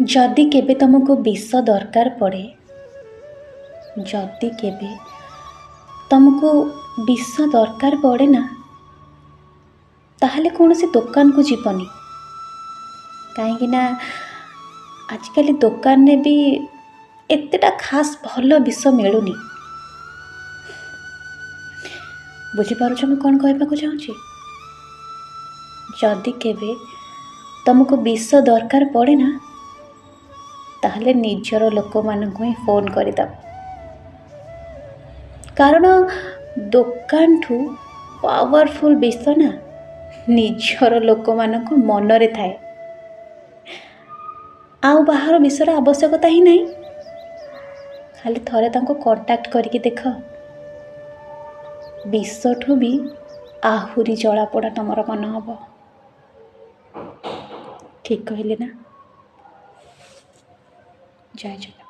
ଯଦି କେବେ ତୁମକୁ ବିଷ ଦରକାର ପଡ଼େ, ଯଦି କେବେ ତୁମକୁ ବିଷ ଦରକାର ପଡ଼େ ନା, ତାହେଲେ କୌଣସି ଦୋକାନକୁ ଯିବନି। କାହିଁକି ନା ଆଜିକାଲି ଦୋକାନରେ ବି ଏତେଟା ଖାସ୍ ଭଲ ବିଷ ମିଳୁନି। ବୁଝିପାରୁଛ ମୁଁ କ'ଣ କହିବାକୁ ଚାହୁଁଛି? ଯଦି କେବେ ତୁମକୁ ବିଷ ଦରକାର ପଡ଼େ ନା, ତାହେଲେ ନିଜର ଲୋକମାନଙ୍କୁ ହିଁ ଫୋନ୍ କରିଦେବ, କାରଣ ଦୋକାନଠୁ ପାୱାରଫୁଲ୍ ବିଷ ନା ନିଜର ଲୋକମାନଙ୍କ ମନରେ ଥାଏ, ଆଉ ବାହାର ବିଷର ଆବଶ୍ୟକତା ହିଁ ନାହିଁ। ଖାଲି ଥରେ ତାଙ୍କୁ କଣ୍ଟାକ୍ଟ କରିକି ଦେଖ, ବିଷଠୁ ବି ଆହୁରି ଜଳାପୋଡ଼ା ତୁମର ମନ ହେବ। ଠିକ୍ କହିଲି ନା? ଜୟ ଜଗନ୍ନାଥ।